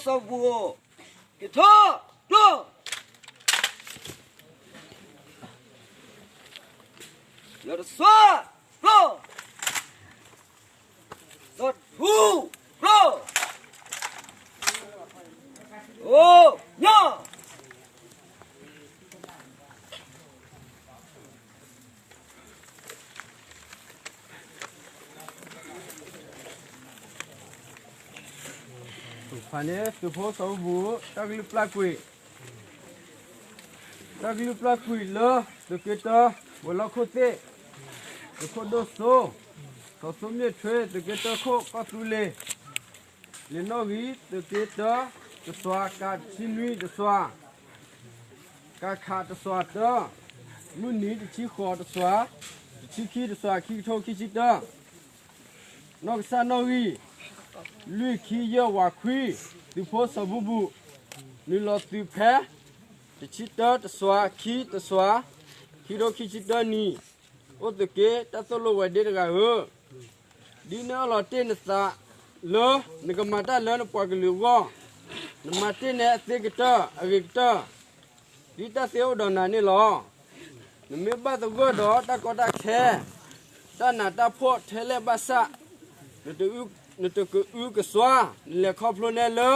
စီၤဘူၣ်, က့ၤထီၣ်, ကျိ, လၢတစွါ, ကျိ, စီၤထူ, ကျိ, အိၣ်ညီ ဖဲန့ၣ် သုးဖိစီၤဘူၣ် တၢ်ကလုၢ်ပျၢ်ကွံာ်, တၢ်ကလုၢ်ပျၢ်ကွံာ်လၢ သုးက့တၢ ဝဲၤလီၢ်ခိၣ်သ့ၣ်, သုးခိၣ်ဒိၣ်စိ, စီၤစိမ့ၣ်ထွ့ သုးက့တၢခိၣ်ကီၢ်သူလ့ၤ, လ့ၣ်နီၣ်ဂံၢ် သုးက့တၢ တစွါ ကးတဆံနွံတစွါ ကးခးတစွါတၢ, မုၢ်နံၤတဆံဃိးတစွါ, တဆံခံတစွါ ခံကထိခံဆံတၢ, နီၢ်ကစၢ်နီၣ်ဂံၢ် လွံၢ်ခံယဲၢ်ဝးခွံ, သုးဖိစီၤဘူၣ်ဘူၣ် နုာ်လီၤသုးဖဲ တဆံတၢတစွါ ခံတစွါ ခံကထိခံဆံတၢနံၤ, အိၣ်သုးက့တၢ်သိၣ်လိဝဲၤဒ့တဂၤဧၢ, ဒ်နအၢၣ်လီၤတ့ၢ်နသးလၢ နကမၤတၢ်လၢနပှၤကလုာ်အဂီၢ်, နမၤတ့ၢ်န့ၣ်အသ့ကတၢၢ် အဂ့ၤကတၢၢ် ဒ်တၢ်သ့အိၣ်ဒီးနၤန့ၣ်လီၤ. နမ့ၢ်ဘၣ်သဂၢၢ်ဒီးတၢ်ကီတၢ်ခဲ, တၢ်နးတၢ်ဖှီၣ်ထဲလဲၣ်ဘၣ်ဆၣ်, နတကအုကစွါ, နလဲၤခီဖျိနဲလၢ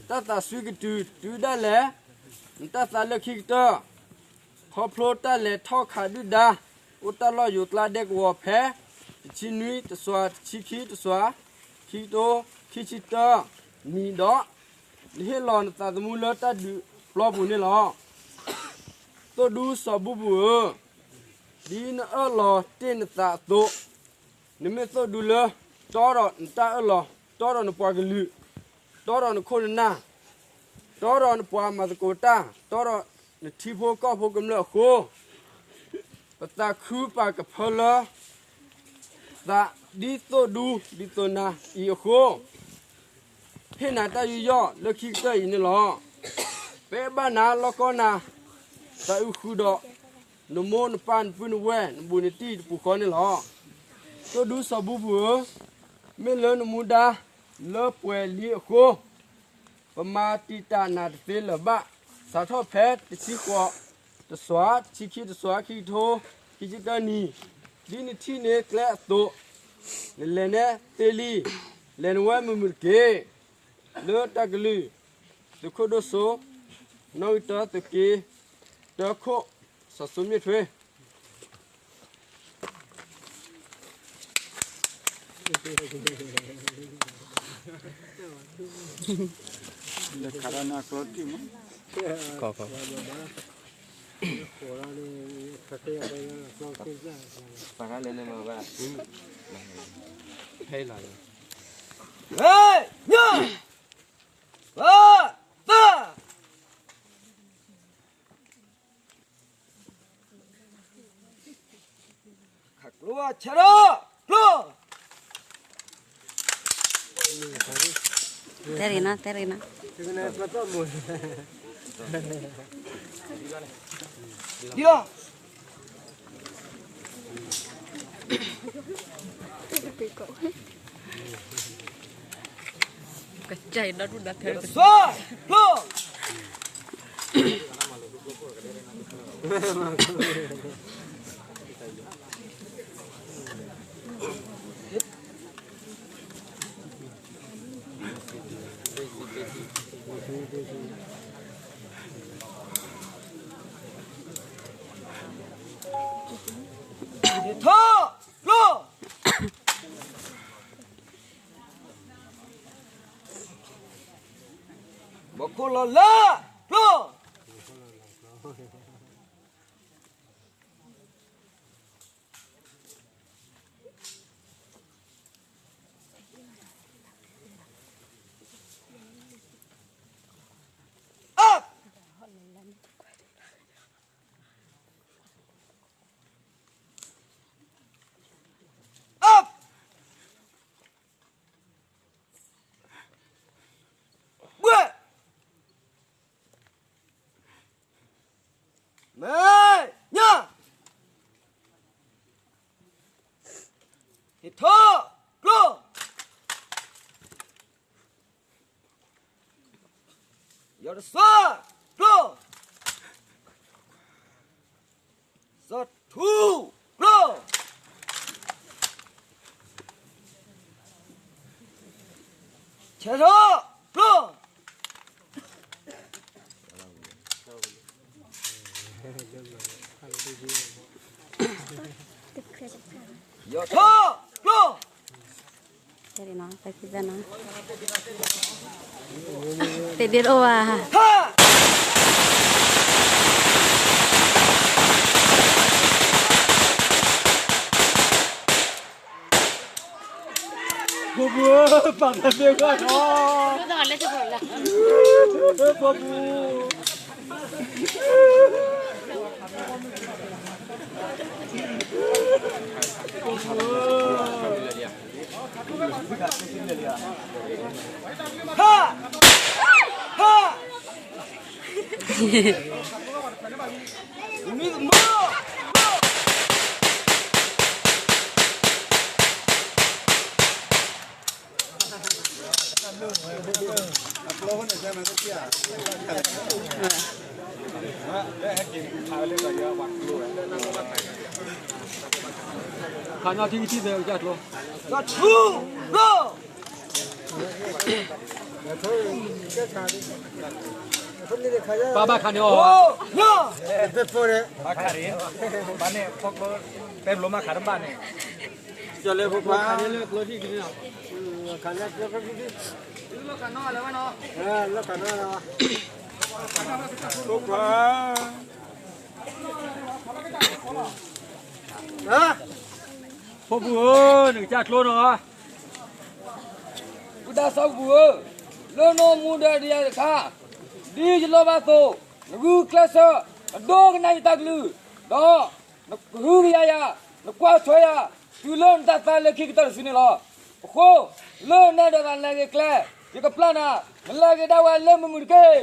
တၢ်သးစွံကတုၤတုၤဒၣ်လဲာ်, နတၢ်သးလၢခံကတၢၢ်, ခီဖျိတၢ်လဲၤထီၣ်ခးဒုၣ်ဒါ အိၣ်တၢ်လီၢ်ယိၤကျါဒဲကဝီၤဖဲ တဆံနွံတစွါ တဆံခံတစွါ ခံကထိခံဆံတၢနံၤဒီး နဟ့ၣ်လီၤနသးသမူလၢတၢ်ဒုးပျီပူၤန့ၣ်လီၤ. သိၣ်ဒူစီၤဘူၣ်ဘူၣ်ဧၢ, ဒ်နအၢၣ်လီၤတ့ၢ်နသးအသိး, နမ့ၢ်သိၣ်ဒူလၢ တီဒီးနတၢ်အၢၣ်လီၤ, တီဒီးနပှၤကလုာ်, တီဒီးနခိၣ်နနၢ်, တီဒီးနပှၤမၤသကိးတၢ်, တီဒီးနထံဖိကီၢ်ဖိကမျၢၢ်အဃိ, ပသးခုပာ်ကဖၢလၢ သးဒ်သိၣ်ဒူဒ်သိးနၤအံၤအဃိ, ဟ့ၣ်နၤတၢ်ယူးယီၣ်လၢခံကတၢၢ်အံၤန့ၣ်လီၤ. ပအဲၣ်ဘၣ်နၤလီၢ်ကီနၤ, သးအုးဃုာ်ဒီး နမိၢ်နပၢ်နပုၢ်နဝဲၢ် နဘူးနတံၢ်တပူၤဃီန့ၣ်လီၤ. သိၣ်ဒူစီၤဘူၣ်ဘူၣ်ဧၢ, မ့ၢ်လၢနမူဒါလၢပှဲၤလံအဃိ, ပမၤတံာ်တာ်နၤတသ့လၢၤဘၣ်. စးထီၣ်ဖဲတဆံဃိးတစွါ တဆံခံတစွါ ခံကထိခံဆံတၢနံၤ, ဒ်နထံၣ်န့ၢ်ကျဲအသိး, နလဲၤနဲသ့လံ, လဲၤနဝဲမုာ်မုာ်တက့ၢ်. လၢတၢ်ကလုၢ်, သုးခိၣ်ဒိၣ်စိ, နီၣ်ဂံၢ်တၢ သုးက့ တၢခိၣ် စီၤစိမ့ၣ်ထွ့ လၢခးဒီးနကျီတံၢ်မး, ကီကီ, ပာ်ခါလဲၣ်န့ၣ်မ့ၢ်ဘၣ်, ဖဲလီၤ, ဟဲ, ညၣ်, ပၢ်, သၢ ခးကျိဆဲးဒီး ကျိ, တဲရံၤနီၤ တဲရံၤနီၤ, ဒ်လီၤ. ကစၢ်ယွၤဒီဒူၣ်ဒီထၢ စီၤ, ကျိ, ထီၣ်, ကျိ, ဘီခိၣ်လီၤလၢ, ကျိ မဲာ်ညါ, ဟ့ၣ်ထီၣ်, ကျိ, ယတစၢ ကျိ စီၤထူ ကျိ ဆဲးထီၣ် ကျိ ယီၤထီၣ် ကျိ တဲဒ်နီၤ, တဲဒ်နီၤ, တဲဒ်အိၣ်ဝဲ, ဟါ ဖိပူၤဧၢ, ပာ်သးမ့ၢ်ဂီၢ်နီၤ, ဖိပူၤ ဟါ ဟါ မ့ၢ်သမီး ခးညီထံကထံၣ်သဲကစၢ်ကျိ, ကထူ ကျိ ပၢ်ဘၣ်ခးန့ၣ်အီၤ, ဘၣ်ခးန့ၣ်, ဘၣ်န့ၣ် ဖီကျိ ပဲဘျိမးခးတဘၣ်န့ၣ်, လၢခးန့ၣ်လၢဝဲနီၤ, လၢခးန့ၣ်လၢဝဲ, ဖိပူၤဧၢ, နကစၢ်ကျိနီၤ, ပုၢ်ဒါစီၤကပူၤဧၢ, လၢနအိၣ်မူဒီးယၤတခါ, ဒ်ယလီၤဘၣ်အသိး, နဂုာ်ကျဲးစၢး, နဒိကနၣ်ယတၢ်ကလုၢ်, ဒီးနကဟုကယာ်ယၤ, နကွၢ်ထွဲယၤ, တုၤလၢနတၢ်သါလၢခံကတၢၢ်တစုန့ၣ်လီၤ. အဃိ, လၢနအဲၣ်ဒိးသးလဲၤဂ့ၤကျဲ, ယကပျၢ်နၤ, နလဲၤဂ့ၤဒၣ်ဝဲလၢမုာ်မုာ်တက့ၢ်.